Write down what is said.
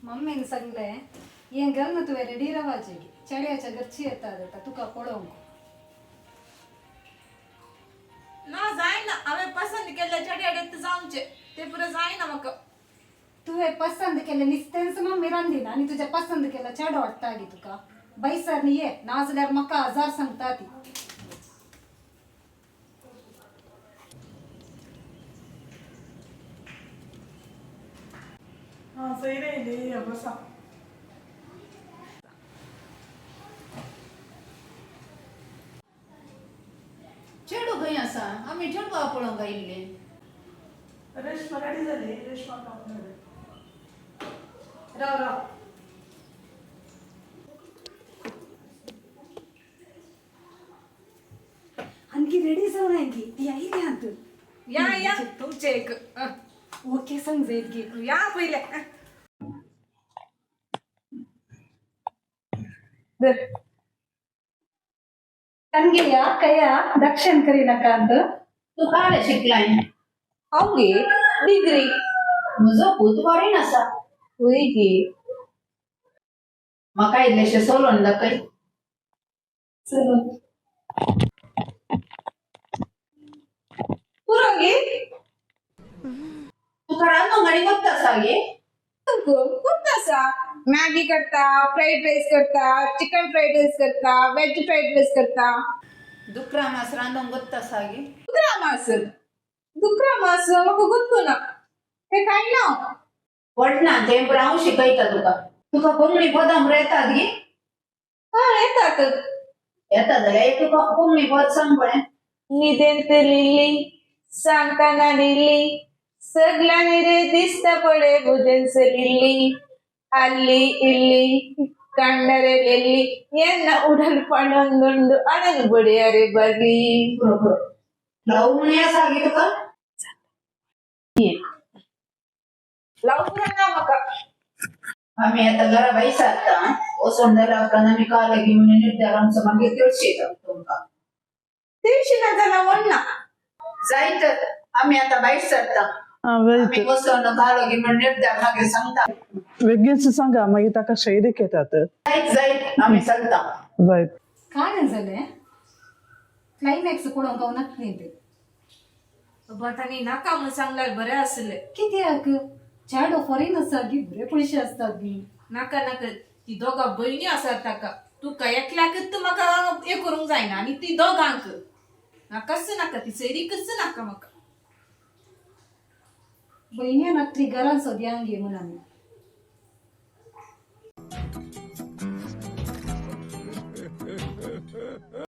मम्मीन सांगलें हें घाल तुवें रेडी रावाचें चेड्याच्या घरची येतात आतां तुका पळोवंक. ना जायना, हांवें पसंत केल्ल्या चेड्याडेत जावचें ते पुरो जायना म्हाका. तुवें पसंत केलें निस्तेंच मम्मी रांदिना आनी तुजें पसंत केलें चेडो हाडटा गे तुका. बैसर न्ही ये, नाजाल्यार म्हाका हजार सांगता ती. हां सैरे येयली या बसा. चेडूं खंय आसा? आमी चेडवा पळोवंक आयिल्ले. रेश्मा रेडी जाली, रेश्मा आपणाले. राव राव. आणखी रेडी जावन आणखी ती आयली हातून. या या तुमचे एक ओके सांग जायत गे. या पयले. तंगे या कया दक्षिण करी नका अंत. तूं काय शिकलाय? हांव गे डिग्री. म्हजो पूत फॉरेन आसा. वय गे. म्हाका इल्लेशें सोलोवन दाखय. चलो पुरो गे. तुका रांदूंक आनी कोत्ता आसा गे? खूब आसा. मॅगी करता, फ्रायड रायस करता, चिकन फ्रायड रायस करता, वेज फ्रायड रायस करता. दुकरा मास रांदूंक कोत्ता आसा गे? दुकरा मास, दुकरा मास म्हाका गुत्तू ना, ते काय ना. वटना तें पुरो हांव शिकयता तुका. तुका कोंकणी पदां पुरो येतात गे? हा येतात. येता जाल्यार एक तुका कोंकणी पद सांग पळय. निदेंत लिल्ली सांगताना लिल्ली सगळ्यांनी रे दिसता पडे भुजन लिल्ली ಅಲ್ಲಿ ಇಲ್ಲಿ ಕಂಡರೆ ಎಲ್ಲಿ ಎನ್ನ ಉಡಲ್ ಪಣೊಂದುಂಡು ಅದನ್ನು ಬಡಿಯರೆ ಬರ್ರಿ. पुरो पुरो. लावणी आसा गे तुका? लवकर ना म्हाका. आमी आतां घरा भायर सरता, वचोन जाल्या उपरांत आमी काल घेवन निर्धार आमचो मागीर तिळशेता तुमकां. तिळशी ना जाल्यार वण्णा. जायत, आमी आतां भायर सरता. आं आमी वेत. वचोन कालो घेवन निर्धार मागीर सांगता. बेगीन सांगा, मागीर ताका शैरीक येतात. जायत जायत, आमी चलता. जायत. काय जालें क्लायमॅक्स पळोवंक हांव नासली ते. तांणी नाका म्हणून सांगल्यार बरें आसलें. कित्याक? चेडो फॉरेन आसा गी, बरे पयशे आसतात बी. नाका नाका, ती दोगां भयणी आसात ताका. तुका एकल्याकच म्हाका हें करूंक जायना आनी ती दोगांक नाकाच नाका, ती सैरीकच नाका म्हाका. भयणी नासली घरान सोदयांक गे म्हूण आमी.